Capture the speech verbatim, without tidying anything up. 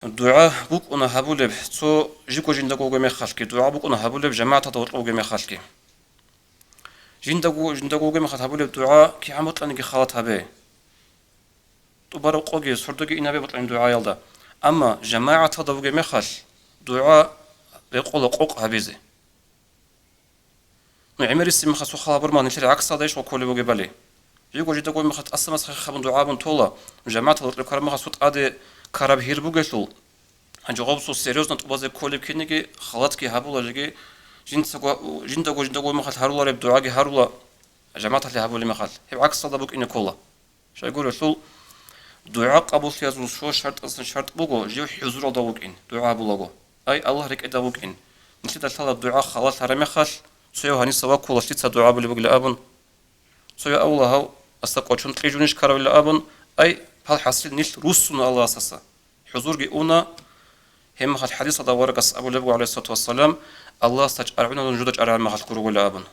ДугӀа букӀуна гьабулеб цо жибго жиндаго вугеб мехалъги, дугӀа букӀуна гьабулеб жамагӀаталда гьоркьоб вугеб мехалъги. Жиндаго, жиндаго вугеб мехалъ гьабулеб дугӀа кигӀан бокьаниги халат гьабе. ТӀубараб къоги, сордоги инабе бокьани дугӀаялда. Амма жамагӀаталда вугеб мехалъ дугӀа рекъола къокъ гьабизе. Ну, гӀемерисеб мехалъ цо хал гьабураб мехалъ нилъер гӀаксалда иш кколеб бугебали. Жибго жиндаго мехалъ тӀаса-маса хихабун дугӀа абун тола, жамагӀаталда гьоркьоб ккараб мехалъ цо тӀаде ккараб гьир бугелъул, гьанже гъоб цо серьёзно тӀубазе кколеб кинеги, халатги гьабула жеги, жинцаго, жиндаго, жиндаго мехалъ гьарулареб дугӀаги гьарула, жамагӀаталъе гьабулеб мехалъ, гьеб гӀаксалда букӀине ккола. Щайгурелъул, дугӀа къабуллъиязул щуго шартӀасан шартӀ буго жив хӀузуралда вукӀин, дугӀа гьабулаго. Ай, Аллагь рекӀелда вукӀин. Нилъеда лъала дугӀа халат гьараб мехалъ, цояв гьаниса ваккула, лъица дугӀа гьабулеб бугилан абун. Цояв авула гьав, аса къочон кьижунищ ккарабилан абун, ай, пал хӀасил нилъ руссуна Аллагьасаса. ХӀузурги уна, гьеб мехалъ хӀадисалда аварагас абулеб буго, гӀалайгьиссалату вассалам, Аллагьасда чӀаргӀуна дун жуда чӀаргӀан мехалъ гургула абун.